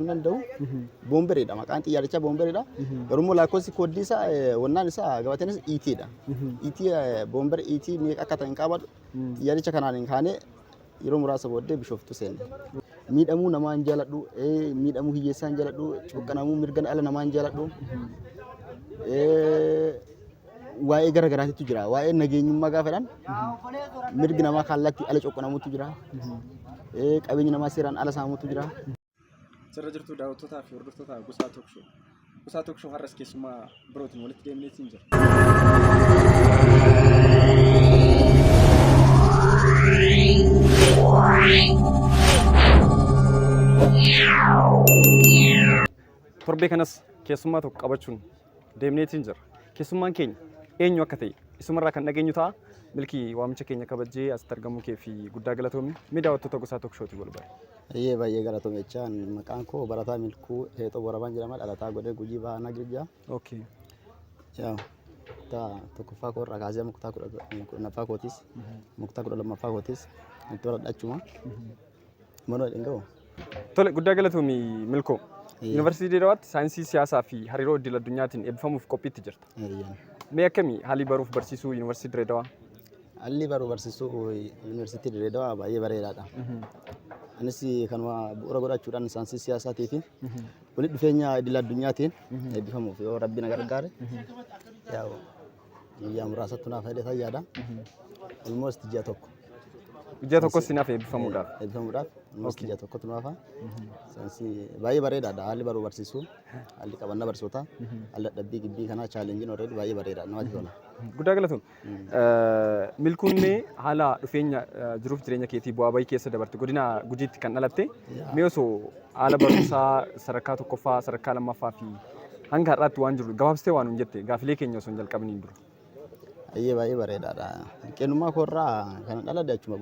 qabachuu hin danda'u. Boombereedha maqaan xiyyaarichaa boombereedha. Garuu immoo lakkoofsi kooddii isaa wannaan isaa gabateen isaa ET dha. ET boomber ET meeqa akka ta'e hin qabadhu. Xiyyaaricha kanaan hin kaane yeroo muraasa booddee Bishooftuu seenne. Miidhamuu namaa hin jaaladhu, miidhamuu hiyyeessaa hin jaaladhu, cuqqanamuu mirga dhala namaa hin jaaladhu. Waa'ee gara garaatitu jira. Waa'ee nageenyummaa gaafa jedhan mirgi namaa kallattii ala cuqqanamutu jira. Qabeenyi namaa seeraan ala saamutu jira. Sirra jirtu daawwattootaa fi hordoftoota Gosaa Talk Show. Gosaa Talk Show har'as keessummaa birootiin walitti deemneetiin jira. Torbee kanas keessummaa tokko qabachuun deemneetiin jira. Keessummaan keenya eenyu akka ta'e isumarraa kan dhageenyu ta'a. Milkii waamicha keenya kabajjee asitti argamuu kee fi guddaa galatoomi. Mee daawwattoota Gosaa Talk Showtiin wal bare. Baay'ee baay'ee galatoomi jechaan maqaan koo Barataa Milkuu Heexoo Borabaan jedhama dhalataa godhee Gujii Bahaa Nagirjaa. Okay. Yaa kutaa tokkoffaa koo irraa kaasee amma kutaa 10ffaa kootis kutaa 12ffaa kootis itti baradha achuma. Mana hin ga'u. Tole guddaa galatoomi Milkoo. Yuunivarsiitii Dirreedawaatti saayinsii siyaasaa fi hariiroo idil addunyaatiin eebbifamuuf qophiitti jirta. Mee akkami haalli baruuf barsiisuu Yuunivarsiitii Dirreedawaa? Haalli baruu barsiisuu Yuunivarsiitii Dirreedawaa baay'ee bareedaadha. Anis kanuma bu'uura godhachuudhaan saayinsii siyaasaatii fi walitti dhufeenya idil addunyaatiin eebbifamuuf yoo rabbi na gargaare yaa'u guyyaa muraasatti naaf fayyada yaada. Almost ji'a tokko. Ji'a tokkos si naaf eebbifamuudhaaf. Eebbifamuudhaaf almost ji'a tokkotu naaf hafa. Saayinsii baay'ee bareedaadha haalli baruu barsiisuu haalli qabannaa barsiisotaa haalli dadhabbii gibbii kanaa chaalenjiin already baay'ee bareedaadha namatti tola. Guddaa galatoom. Milkuun mee haala dhufeenya jiruuf jireenya keetii bu'aa bahii keessa dabarte godina Gujiitti kan dhalatte mee osoo haala barumsaa sadarkaa tokkoffaa sadarkaa lammaffaa fi hanga har'aatti waan jiru gabaabsitee waan nuun jette gaafilee keenya osoo hin jalqabiniin dura. Baay'ee baay'ee bareedaadha. Xiqqeenummaa koorraa kan dhaladhe achuma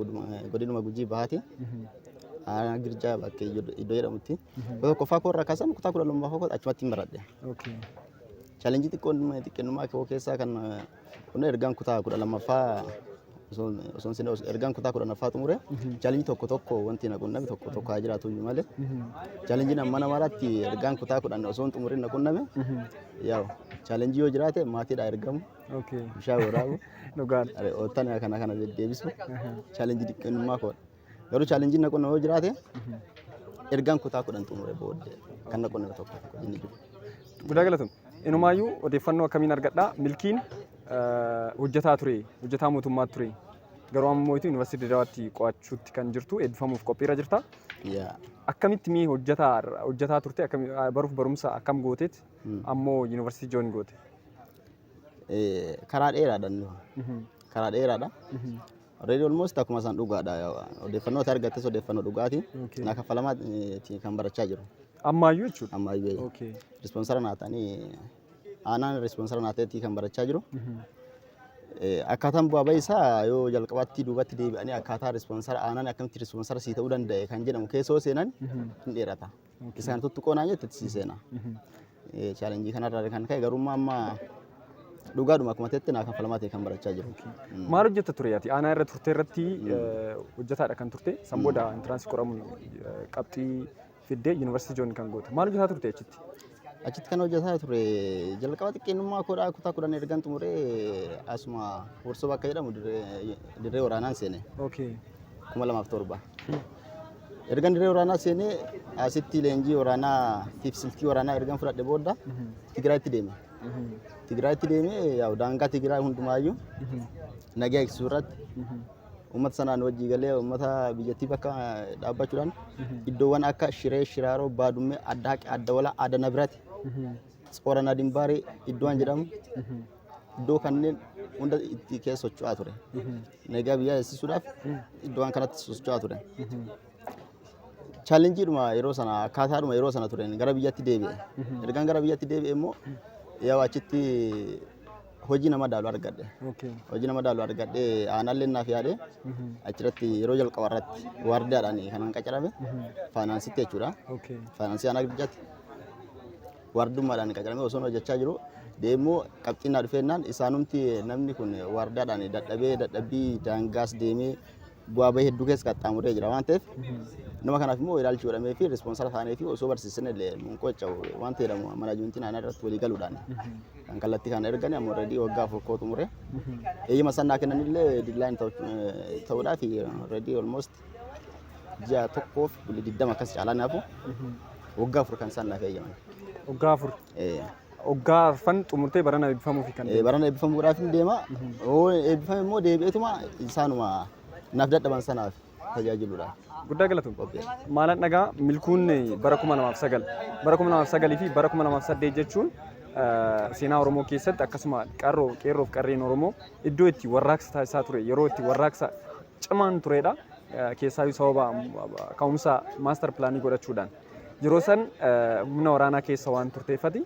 godinuma Gujii Bahaati. Aanaa Girjaa bakka iddoo jedhamutti. Tokkoffaa koorraa kaasan kutaa 12ffaa koo achumatti hin baradhe. Chaalenjii xiqqoon xiqqeenummaa koo keessaa kan kun ergaan kutaa 12ffaa osoo hin seene ergaan kutaa 10ffaa xumure chaalenjii tokko tokko wanti na qunname tokko tokko haa jiraatu iyyuu malee chaalenjiin amma nama irratti ergaan kutaa 10 osoo hin xumurin na qunname yaa'u chaalenjii yoo jiraate maatiidhaa ergamu bishaan waraabu Dhugaan. oottan kana kana deddeebisu chaalenjii xiqqeenummaa koodha. Garuu chaalenjiin na qunname yoo jiraate ergaan kutaa 10 xumure booddee kan na qunname tokko tokko inni jiru. Guddaa galatoom. Inumaayyuu odeeffannoo akkamiin argadhaa? Milkiin hojjetaa ture, hojjetaa mootummaa ture. Garuu amma immoo yuunivarsiitii Dirreedawaatti qo'achuutti kan jirtu eebbifamuuf qophiirra jirta. Akkamitti mee hojjetaa hojjetaa turte akkami baruuf barumsa akkam gooteet ammoo yuunivarsiitii join goote? Karaa dheeraadha inni kun. Karaa dheeraadha. Already almost akkuma isaan dhugaadha. Odeeffannoo ati argattes odeeffannoo dhugaati. Naa kaffalamaa kan barachaa jiru. Ammaayyuu jechuudha. Ammaayyuu. Rispoonsara naa ta'anii aanaan rispoonsara naa ta'etti kan barachaa jiru. Akkaataan bu'aa bahii isaa yoo jalqabaatti duubatti deebi'anii akkaataa rispoonsara aanaan akkamitti rispoonsara sii ta'uu danda'e kan jedhamu keessa yoo seenan hin dheerata. Isa kana tuttuqoo naan jette sii seena. Chaalenjii kanarraa kan ka'e garuu amma dhugaadhuma akkuma ta'etti naa kaffalamaa ta'e kan barachaa jiru. Maal hojjetta ture ati? Aanaa irra turte irratti hojjetaadha kan turte. San booda intiraansii qoramuun qabxii fiddee yuunivarsiitii joon kan goote. Maal hojjetaa turte achitti? Achitti kan hojjetaa ture jalqaba xiqqeenyummaa koodhaa kutaa 10 ergan xumuree asuma Hursoo bakka jedhamu dirree waraanaan seene. 2007. Ergan dirree waraanaa seenee asitti leenjii waraanaa tiif silkii waraanaa ergan fudhadhe booda Tigraayitti deeme. Tigraayitti deemee yaa'u daangaa Tigraay hundumaayyuu nagaa eegsisuu irratti uummata sanaan wajjii galee uummata biyyattii bakka dhaabbachuudhaan iddoowwan akka Shiree, Shiraaroo, Baadummee, Adda Haqi, Adda Walaa, Adda Nabirati, Tsoranaa Dimbaarii iddoowwan jedhamu iddoo kanneen hunda itti keessa socho'aa ture. Nagaa biyyaa eegsisuudhaaf iddoowwan kanatti socho'aa ture. Chaalenjiidhuma yeroo sana akkaataadhuma yeroo sana tureen gara biyyatti deebi'e. Ergaan gara biyyatti deebi'e immoo yaa'u achitti hojii nama daalu argadhe. Hojii nama daalu argadhe aanaallee naaf yaade achirratti yeroo jalqaba irratti waardiyaadhaan kanan qacarame faayinaansitti jechuudha. Faayinaansii aanaa Girjaatti waardummaadhaan qacaramee osoo hojjechaa jiru deemuu qabxiin naa dhufeennaan isaanumti namni kun waardiyaadhaan dadhabee dadhabbii daangaas deemee Bu'aa bahii hedduu keessa qaxxaamuree jira waan ta'eef, nama kanaaf immoo ilaalchi godhamee fi sponsor taanee fi osoo barsiisan illee nuun qocca'u waan ta'e jedhamu managementiin aanaa irratti walii galuudhaan kan kallattii kana ergani. Amma already waggaa 4 koo xumure. Eeyyama isaan naa kennan illee deadline ta'uudhaaf already almost ji'a 1f bulii 20 akkas caalaa naafu waggaa 4 kan isaan naaf eeyyaman. Waggaa 4. Waggaa arfan xumurtee barana eebbifamuufi kan deemtu. Barana eebbifamuudhaaf hin deema. Yoo eebbifame immoo deebi'eetuma isaanuma naaf dadhaban sanaaf tajaajiluudhaaf. Guddaa galatoom. Qophiidha. Maalan dhagaa, Milkuun bara 2009, bara 2009 fi bara 2008 jechuun seenaa Oromoo keessatti akkasuma qarroo qeerroof qarreen Oromoo iddoo itti warraaqsa taasisaa ture, yeroo itti warraaqsa cimaan turedha. Keessaayyuu sababa ka'umsa master planii godhachuudhaan. Yeroo san humna waraanaa keessa waan turteeffati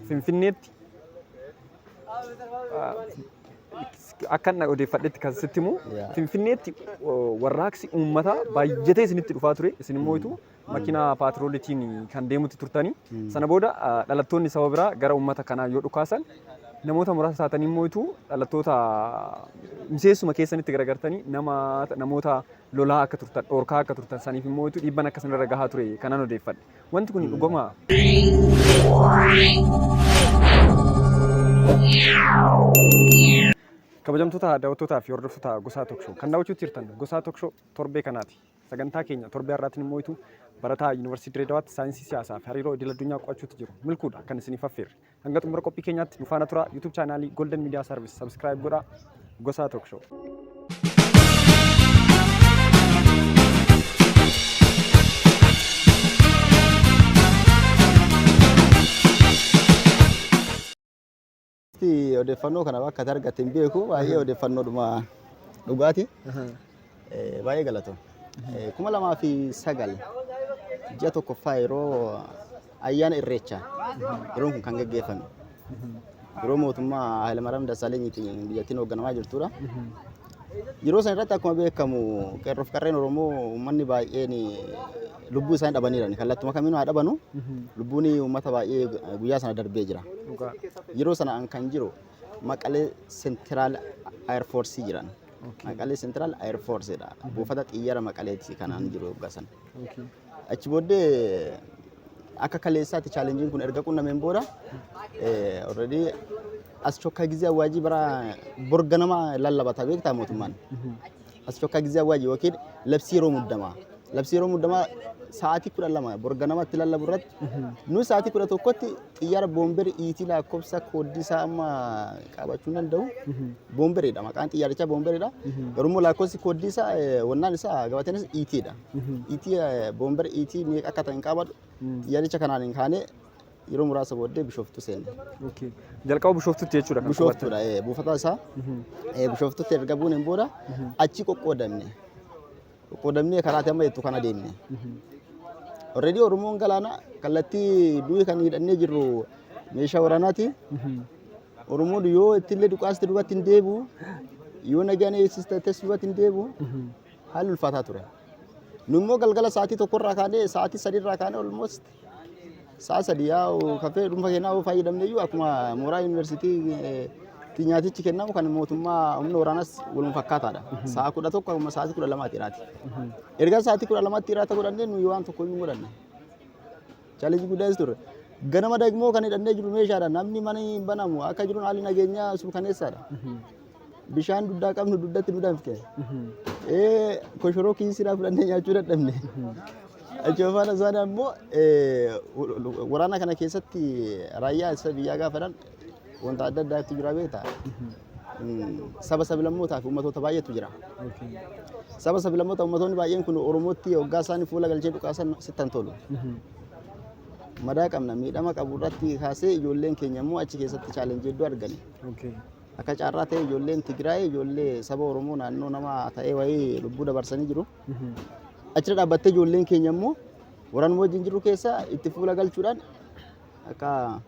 Finfinneetti akka inni odeeffadhetti kan sitti himu, Finfinneetti warraaqsi uummataa baay'atee isinitti dhufaa ture. Isin immoo itu makiinaa paatrooliitiin kan deemutti turtanii. Sana booda dhalattoonni saba biraa gara uummata kanaa yoo dhukaasan, namoota muraasa taatanii immoo itu dhalattoota miseensuma keessanitti garagartanii nama namoota lolaa akka turtan, dhoorkaa akka turtan, saniif immoo itu dhiibban akka isinirra gahaa ture kanan odeeffadhe. Wanti kun dhugamaa? Kabajamtoota daawwattootaa fi hordoftoota Gosaa Talk Show, kan daawwachuutti jirtan Gosaa Talk Show torbee kanaati. Sagantaa keenya torbee har'aatiin immoo itu barataa Yuunivarsiitii Dirreedawaatti saayinsii siyaasaa fi hariiroo idil addunyaa qo'achuutti jiru Milkuudha kan isiniif affeerre. Hanga xumura qophii keenyaatti nu faana turaa. YouTube channelii Golden Media Service subscribe godhaa. Gosaa Talk Show. Odeeffannoo kana bakka ati argatte hin beeku, baay'ee odeeffannoodhuma dhugaati. Baay'ee galatoom. 2009 ji'a tokkoffaa, yeroo ayyaana Irreechaa, yeroon kun kan gaggeeffame yeroo mootummaa Hayilamaariyaam Dassaalenyiitiin biyyattiin hoogganamaa jirtudha. Yeroo sana irratti akkuma beekamu qeerroof qarreen Oromoo, uummanni baay'een lubbuu isaanii dhabaniiran. Kallattuma kamiinuu haa dhabanu, lubbuun uummata baay'ee guyyaa sana darbee jira. Yeroo sana an kan jiru Maqalee Central Air Force jiran. Maqalee Central Air Force dha. Buufata xiyyaara Maqaleeti kanaan jiru waggaa sana. Achi booddee akka kaleessaatti challengeiin kun erga qunnameen booda, already አስቸኳይ ጊዜ አዋጅ bara borganama lallabata beektaa mootummaan. አስቸኳይ ጊዜ አዋጅ yookiin labsii yeroo muddamaa. Labsii yeroo muddamaa sa'aatii 12 borganamatti lallabu irratti, nu sa'aatii 11tti xiyyaara Bombardier ET, lakkoofsa kooddii isaa amma qabachuu hin danda'u. Bombardieridha, maqaan xiyyaarichaa Bombardieridha. Garuu immoo lakkoofsi kooddii isaa, wannaan isaa gabateenis ETdha. ET Bombardier ET meeqa akka ta'e hin qabadhu. Xiyyaaricha kanaan hin kaane, yeroo muraasa booddee Bishooftuu seenne. Jalqaba Bishooftutti jechuudha kan qubattan. Bishooftuudha buufata isaa. Bishooftutti erga buuneen booda achi qoqqoodamne. Qoqqoodamnee karaa ati amma jettu kana deemne. Already Oromoon galaana kallattii du'i kan hidhannee jirru meeshaa waraanaati. Oromoon yoo ittillee dhukaasti duubatti hin deebi'u, yoo nagaan eegsiste duubatti hin deebi'u, haalli ulfaataa ture. Nu immoo galgala sa'aatii 1rraa kaanee, sa'aatii 3rraa kaanee, almost sa'a 3 yaa'u kafee dhuunfa keenyaa yoo fayyadamne iyyuu, akkuma mooraa yuunivarsiitii itti nyaatichi kennamu kan mootummaa humna waraanaas waluma fakkaataadha. Sa'a 11 akkuma sa'aatii 12tti hiraati. Erga sa'aatii 12tti hiraata godhannee, nuyi waan tokko iyyuu hin godhanne. Challenge guddaas ture. Ganama dagmoo kan hidhannee jiru meeshaadha. Namni mana hin banamu akka jiruun haalli nageenyaa suukaneessaadha. Bishaan duddaa qabnu duddatti nu danfte. Koshoroo kiisiidhaa fudhannee nyaachuu dadhabne. Achi faana isaanii ammoo waraana kana keessatti raayyaa ittisa biyyaa gaafa wanta adda addaatu jira beektaa. Saba sablammootaa fi uummatoota baay'eetu jira. Saba sablammoota uummatoonni baay'een kun Oromootti hoggaa isaanii fuula galchee dhukaasan sittan tolu. Madaa qabna, miidhama qabu irratti kaasee ijoolleen keenya immoo achi keessatti challenge hedduu argani. Akka carraa ta'e ijoolleen Tigraay ijoollee saba Oromoo naannoo nama ta'ee wayii lubbuu dabarsanii jiru. Achirra dhaabbattee ijoolleen keenya immoo waraanuma wajjin jiru keessa itti fuula galchuudhaan akka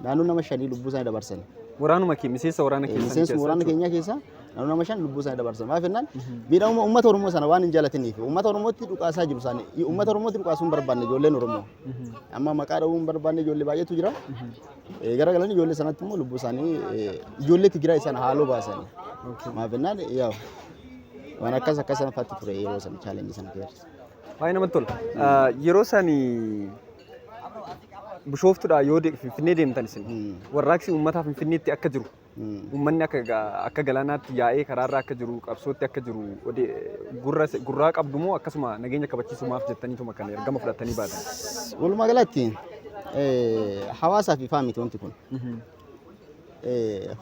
naannoo nama shanii lubbuu isaanii dabarsan. Waraanuma kee, miseensa waraana keessanii Miseensuma waraana keenyaa keessa naannoo nama 5 lubbuu isaanii dabarsan. Maaf jennaan, miidhamuma uummata Oromoo sana waan hin jaalatiniif uummata Oromootti dhukaasaa jiru isaanii. Uummata Oromootti dhukaasuu hin barbaanne ijoolleen Oromoo. Amma maqaa dha'uu hin barbaanne, ijoollee baay'eetu jira. Gara galanii ijoollee sanatti immoo lubbuu isaanii ijoollee Tigraay sana haaloo baasanii. Maaf jennaan, yaa'u Waan akkas akkas fa'aatti ture yeroo sana challenge sana keessa. Baay'ee namatti tola. Yeroo sani Bishooftuudhaa yoo Finfinnee deemtan isin warraaqsi uummataa Finfinneetti akka jiru, uummanni akka galaanaatti yaa'ee karaarra akka jiru, qabsootti akka jiru gurraa qabdu moo akkasuma nageenya kabachiisumaaf jettaniituma kan ergama fudhattanii baatan? Walumaa galatti hawaasaaf ifaa miti wanti kun.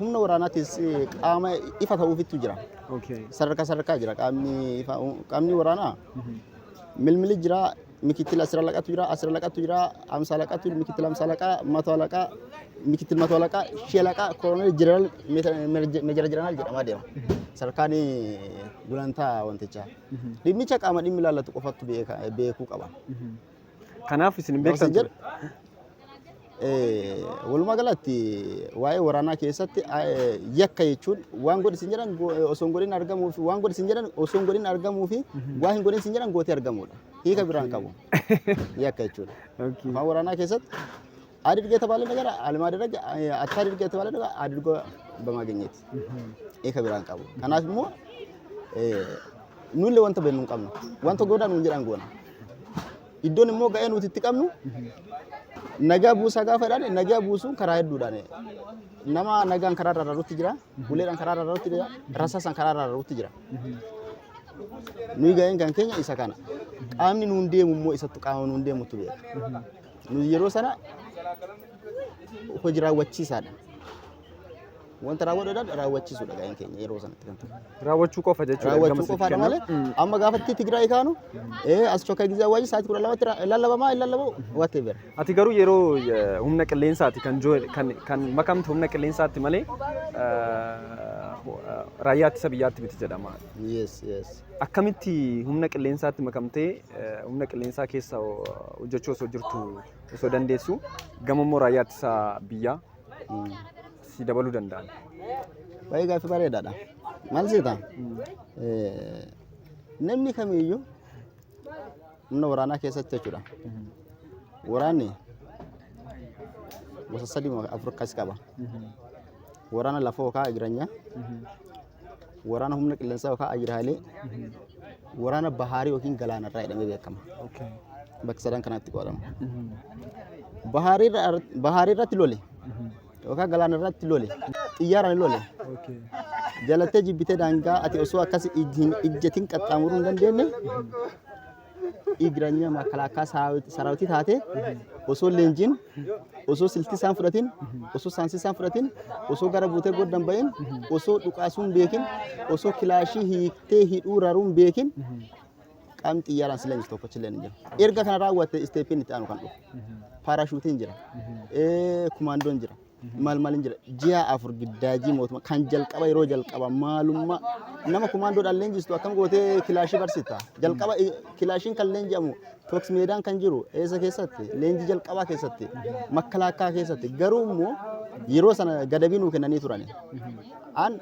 Humna waraanaatis qaama ifa ta'uufittu jira. Sadarkaa sadarkaa jira qaamni ifa, qaamni waraanaa milmili jira, ምክትል አስር አለቃቱ jira, አስር አለቃቱ jira, አምሳ አለቃቱ፣ ምክትል አምሳ አለቃ፣ መቶ አለቃ፣ ምክትል መቶ አለቃ፣ ሺ አለቃ፣ ኮሎኔል፣ ጀነራል፣ ሜጀር ጀነራል jedhamaa deema. Sadarkaan gulantaa wantichaa. Dhimmicha qaama dhimmi ilaallatu qofattu beekuu qaba. Kanaaf isin hin beektan ture. Walumaa galatti waa'ee waraanaa keessatti yakka jechuun waan godhi sin jedhan osoo hin godhin argamuu fi waan godhi sin jedhan osoo hin godhin argamuu fi waan hin godhin sin jedhan gootee argamuudha. Hiika biraan qabu yakka jechuudha. Afaan waraanaa keessatti አድርግ የተባለ ነገር አለማድረግ፣ አታድርግ የተባለ ነገር አድርጎ በማግኘት hiika biraan qabu. Kanaaf immoo nullee wanta beeknu hin qabnu. Wanta godhaa nuun jedhan goona. Iddoon immoo ga'ee nuti itti qabnu nagaa buusaa gaafa jedhan, nagaa buusuun karaa hedduudhaan nama nagaan karaa irra rarruutti jira, uleedhaan karaa irra rarruutti jira, rasaasaan karaa irra rarruutti jira. Nuyi ga'een kan keenya isa kana. Qaamni nuun deemu immoo isattu qaama nuun deemutu beeka. Nuyi yeroo sana hojii raawwachiisaadha. Wanta raawwadhuudhaan raawwachiisuudha ga'een keenya yeroo sanatti kan ta'u. Raawwachuu qofa jechuudha. Raawwachuu ergama sitti qofaadha malee kennamu. Amma gaafatti Tigraay kaanu አስቸኳይ ጊዜ አዋጅ sa'aatii 12tti lallabama hin lallabamu, whatever. Ati garuu yeroo humna qilleensaati kan kan makamte, humna qilleensaatti malee raayyaa ittisa biyyaatti miti jedhama. Yes. Akkamitti humna qilleensaatti makamtee humna qilleensaa keessa hojjechuu osoo jirtu, osoo dandeessu, gama immoo raayyaa ittisa biyyaa si dabaluu danda'an? Baay'ee gaaffii bareedaadha. Maal seeta? Namni kamiiyyuu humna waraanaa keessatti jechuudha. Waraanni gosa sadii moo afur akkas qaba. Waraana lafoo yookaan እግረኛ, waraana humna qilleensaa yookaan አየር ኃይል, waraana bahaarii yookiin galaanarraa jedhamee beekama. Bakka sadan kanatti qoodama. Bahaarii irratti lole yookaan galaana irratti lole, xiyyaaraan lole, jalattee jibbitee daangaa ati osoo akkas hin ijjatin qaxxaamuruu hin dandeenye, እግረኛ መከላከያ ሰራዊት taate, osoo leenjiin, osoo siltii isaan fudhatin, osoo saansii isaan fudhatin, osoo gara buutee goddan bahin, osoo dhukaasuun beekin, osoo kilaashii hiiktee hidhuu raruun beekin, qaamni xiyyaaraan si leenjisu tokkochi illee hin jiru. Erga kana raawwatte steppiin itti aanu kan dhufu. Paarashuutiin jira. Kumaandoon jira. Maal maaliin jira. Ji'a 4 giddaajii mootummaa kan jalqaba yeroo jalqaba maalummaa nama kumaandoodhaan leenjistu akkam gootee kilaashii barsiista. Jalqaba kilaashiin kan leenji'amu tooks meedaan kan jiru eessa keessatti, leenjii jalqabaa keessatti makalaakaa keessatti, garuu immoo yeroo sana gadabii nuu kennanii turani. An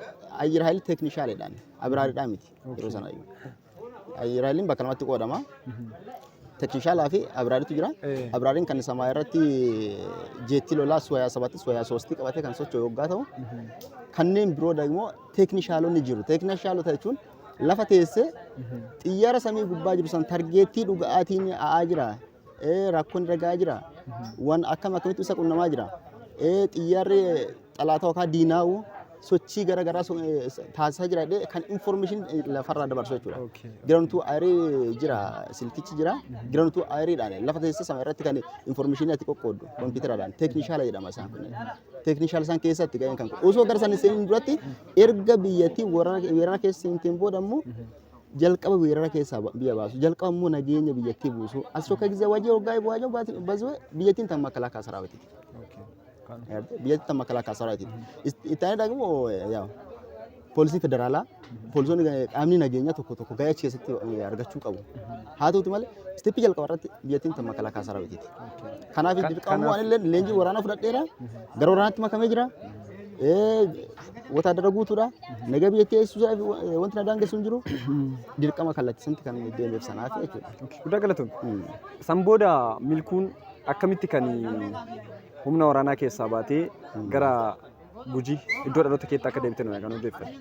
አየር ኃይል teeknishaaleedhaan, abiraariidhaan miti yeroo sana iyyuu. አየር ኃይልin bakka lamatti qoodama. Teeknishaalaa fi abiraariitu jira. Abiraariin kan samaa irratti jeettii lolaa Su 27, Su 23 qabatee kan socho'u yoggaa ta'u, kanneen biroo immoo teeknishaalonni jiru. Teeknishaalota jechuun lafa teessee xiyyaara samii gubbaa jiru san target dhugaatiin a'aa jira. Rakkoon irra ga'aa jira. Waan akkam akkamitti isa qunnamaa jira. Xiyyaarri xalaataa yookaan diinaa'u sochii gara garaa taasisaa jira jedhee kan information lafarraa dabarsu jechuudha. Ground to air jira, silkichi jira. Ground to airiidhaan lafa teessee sama irratti kan information ati qoqqooddu kompiitaraadhaan teeknishaala jedhama isaan kunneen. Teeknishaala isaan keessatti ga'een kan osoo gara sana seenuun duratti erga biyyattii weerara keessa seenteen booda immoo jalqaba weerara keessaa biyya baasu, jalqaba immoo nageenya biyyattii buusu. አስቸኳይ ጊዜ አዋጅ waggaa waajoo bazu biyyattiin tan መከላከያ ሰራዊት. Biyyattii tan መከላከያ ሰራዊት. Itti aanee ደግሞ ያው poolisii federaalaa, poolisoonni, qaamni nageenyaa tokko tokko ga'ee achi keessatti argachuu qabu. Haa ta'uti malee step jalqaba irratti biyyattiin tan መከላከያ ሰራዊት. Kanaaf dirqama waan illee leenjii waraanaa fudhadheera, gara waraanaatti makamee jira. Wataadara guutuudha. Nagaa biyyattii eegsisuudhaaf wanti na daangessu hin jiru. Dirqama kallattii kan deemeef sanaaf jechuudha. Guddaa galatoomne. San booda milkuun akkamitti kan humna waraanaa keessaa baatee gara Gujii iddoo dhaloota keetti akka deebite kan odeeffate.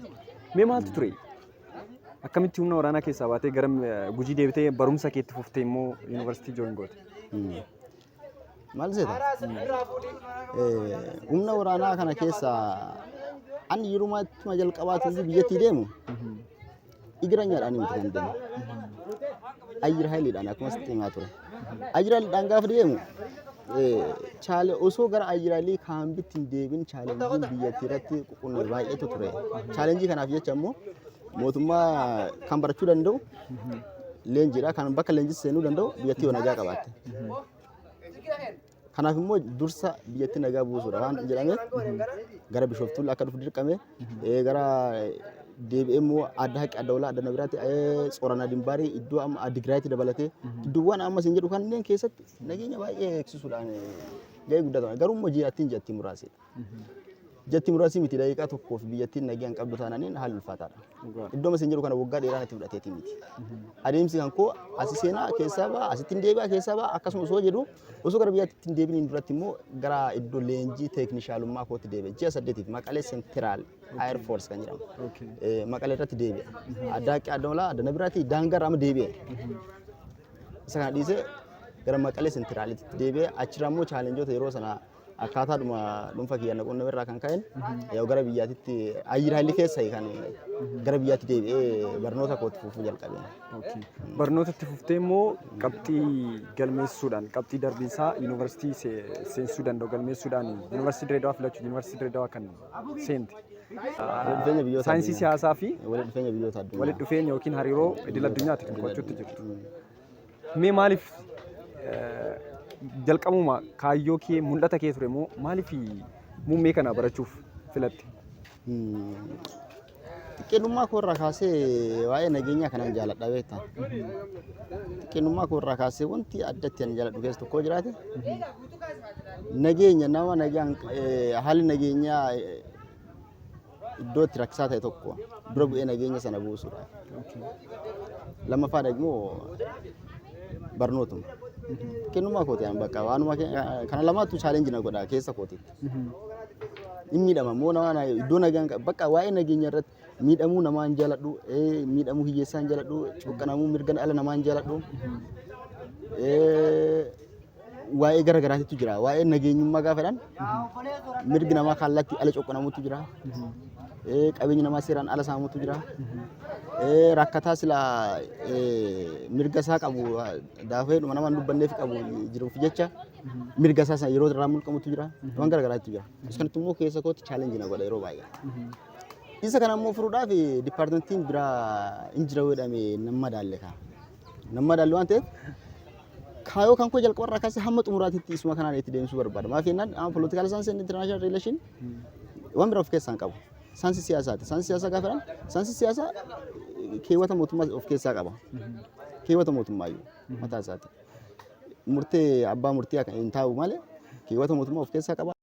Mee maaltu ture? Akkamitti humna waraanaa keessaa baatee gara Gujii deebitee barumsa keetti fuftee immoo yuunivarsiitii join goote? Maal seeta? Humna waraanaa kana keessa ani yeroo ittuma jalqabaatu biyyattii deemu Igiranyaadhaan miti kan deemu. Ayyir hayiliidhaan akkuma sitti himaa ture. Ayyir hayiliidhaan gaafa deemu chaale osoo gara ayyir hayilii kaambitti hin deebin chaalenjiin biyyattii irratti qunname baay'eetu ture. Chaalenjii kanaaf jecha immoo mootummaa kan barachuu danda'u leenjiidha. Kan bakka leenjii seenuu danda'u biyyattii yoo nagaa qabaatte. Kanaaf immoo dursa biyyattii nagaa buusuudha waan jedhameef gara Bishooftuu akka dhufu dirqame, gara deebi'ee immoo adda haqi adda olaa adda nabiraatti Tsoranaa Dimbaarii iddoo amma Adigraayitti dabalatee iddoowwan amma isin jedhu kanneen keessatti nageenya baay'ee eegsisuudhaan gahee guddaa taphata. Garuu immoo ji'attiin muraasidha. Ji'atti muraasii miti, daqiiqaa tokkoof biyyattiin nagaan qabdu taananiin haalli ulfaataadha. Iddoo isin jedhu kana waggaa dheeraa natti fudhateeti miti. Adeemsi kan koo asi seenaa keessaa ba'a, asitti hin deebi'a keessaa ba'a, akkasuma osoo jedhu osoo gara biyyaatti hin deebiin duratti immoo gara iddoo leenjii teeknishaalummaa kootti deebi'e. Ji'a 8f Maqalee Central Air Force kan jedhamu. Maqalee irratti deebi'e. Adda haqqi adda olaa adda nabiraatti daangaa irraa amma deebi'e. Isa kana dhiisee gara Maqalee Centralitti deebi'e. Achirraa immoo chaalenjoota yeroo sana akkaataadhuma dhuunfa kiyya na qunname irraa kan ka'een yoo gara biyyaatitti ayyir haalli keessa kan gara biyyaatti deebi'ee barnoota kootti fufuu jalqabe. Barnoota itti fuftee immoo qabxii galmeessuudhaan, qabxii darbiinsaa yuunivarsiitii seensuu danda'u galmeessuudhaan yuunivarsiitii Dirreedawaa filachuun yuunivarsiitii Dirreedawaa kan seente. Walitti dhufeenya biyyoota Saayinsii addunyaa. siyaasaa fi Walitti dhufeenya biyyoota addunyaa. Walitti dhufeenya yookiin hariiroo idil addunyaati kan qo'achuutti jirtu. Mee maaliif jalqabuma kaayyoo kee mul'ata kee ture moo maaliif muummee kana barachuuf filatte? Xiqqeenyummaa koo irraa kaasee waa'ee nageenyaa kanan jaaladha beektaa. Xiqqeenyummaa koo irraa kaasee wanti addatti ani jaaladhu keessa tokko jiraate nageenya nama nagaan haalli nageenyaa iddoo itti rakkisaa ta'e tokko dura bu'ee nageenya sana buusuudha. Lammaffaa immoo barnootuma. Kennummaa kooti an bakka waanuma kana lamaatu challenge na godha keessa kootiitti. Inni miidhama immoo nama iddoo nagaan bakka waa'ee nageenya irratti miidhamuu namaa hin jaaladhu, miidhamuu hiyyeessaa hin jaaladhu, cuqqanamuu mirga dhala namaa hin jaaladhu. Waa'ee gara garaatitu jira. Waa'ee nageenyummaa gaafa jedhan mirgi namaa kallattii ala coqqonamutu jira. Qabeenyi namaa seeraan ala saamutu jira. Rakkataa silaa mirga isaa qabu daafee dhuma nama hin dubbanneef qabu jiruuf jecha mirga isaa sana yeroo irraa mulqamutu jira. Waan gara garaatu jira. Isa kanatti immoo keessa kootti challenge na godha yeroo baay'ee. Isa kana immoo furuudhaaf dipaartimentiin biraa hin jira jedhame nan madaalle kaa. Nan madaalle waan ta'eef kaayoo kan koo jalqaba irraa kaasee hamma xumuraatitti isuma kanaan itti deemsuu barbaada. Maaf jennaan amma political science and international relation waan biraa of keessaa hin qabu. Saayinsii siyaasaati. Saayinsii siyaasaa gaafa jedhan saayinsii siyaasaa keewwata mootummaa of keessaa qaba. Keewwata mootummaayyuu mataa isaati. Murtee abbaa murtii akka hin taa'u malee keewwata mootummaa of keessaa qaba.